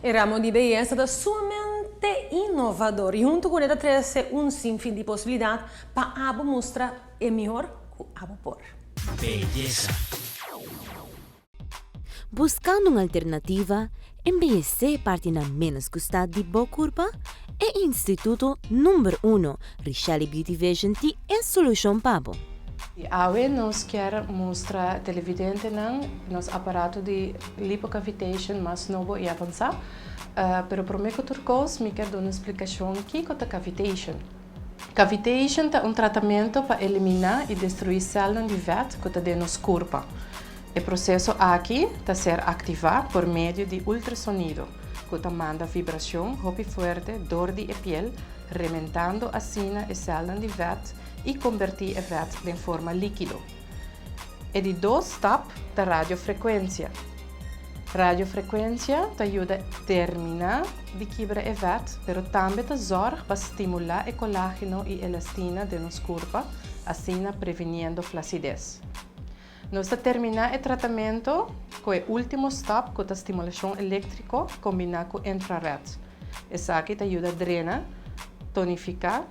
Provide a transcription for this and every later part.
E ramo di beyesa ta sumamente inovador y hunto cu ne ta trece un sinfin di posibilidad pa abo mustra e mihor cu abo por. Beyesa. Buscando un alternativa, embeyece partinan menos gusta di bo curpa? E instituto number uno, Richelle Beauty Vision tin e solucion pa bo. Awe nos kier mustra televidentenan nos aparato di lipocavitation mas nobo y avansa. Pero prome cu tur cos mi kier duna un splicacion kico ta cavitation. Cavitation ta un tratamento pa elimina y destrui celnan di vet cu ta den nos curpa. E proceso aki ta ser activa por medio di ultrasonido cu ta manda vibracion hopi fuerte door di e piel, rementando asina e celnan di vet y conberti e vet den forma likido. E di dos stap ta radiofrecuencia. Radiofrecuencia ta yuda termina di kibra e vet, pero tambe ta zorg pa stimula e colageno y elastina den nos curpa, asina previniendo flacidez. Nos ta termina e tratamento cu e ultimo stap cu ta stimulacion electrico combina cu infrared. Esaki ta yuda drena, tonifica,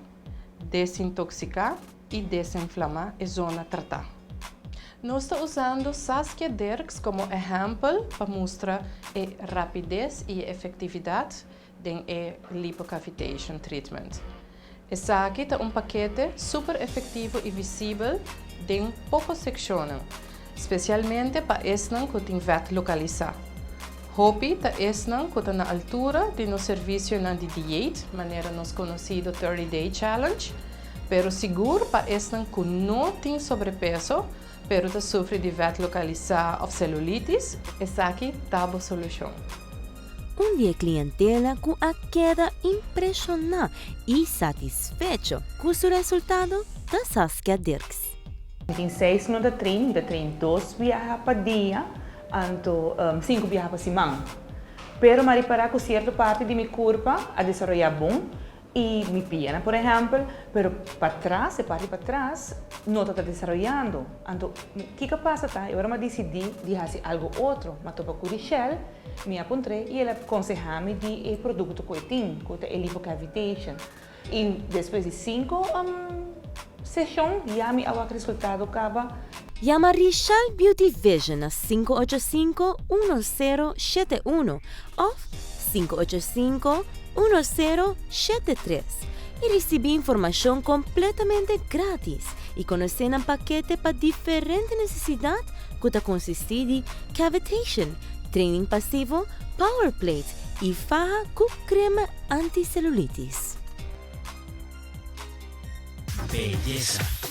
desintoxica y desinflama e zona trata. Nos ta usando Saskia Dirks como ehempel pa mustra e rapidez y e efectividad den e lipocavitation treatment. Esaki ta un pakete super efectivo y visibel den poco seccionnan, specialmente pa esnan cu tin vet localisa. Hopi ta esnan cu ta na altura di nos servicionan di dieet, manera nos conocido 30 Day Challenge, pero sigur pa esnan cu no tin sobrepeso, pero ta sufri di vet localisa of celulitis, esaki ta bo solucion. Un di e clientela cu a keda impresiona y satisfecho cu su resultado ta Saskia Dirks. Mi tin seis luna ta train, mi ta train dos biaha pa dia, anto sinku biaha pa siman. Pero mi a ripara ku sierto parti di mi kurpa a desaroyá bon i mi pianan por ehèmpel, pero patras, e parti patras no ta ta desaroyando. Anto kiko a pasa ta e ora mi a disidí di hasi algu otro, mi a topa ku Richelle, mi a puntr'é i el a konsehá mi di e produkto ku e tin, ku ta e lipocavitation. I despues di sinku seshon ya mi a wak resultado kaba. Yama Richelle Beauty Vision na 585 1071 òf 585 1073 i risibí informashon kompletamente grátis i konosé nan pakete pa diferente nesesidat ku ta konsistí di cavitation, training pasivo, power plate i faha ku krema anticelulitis. Beyesa.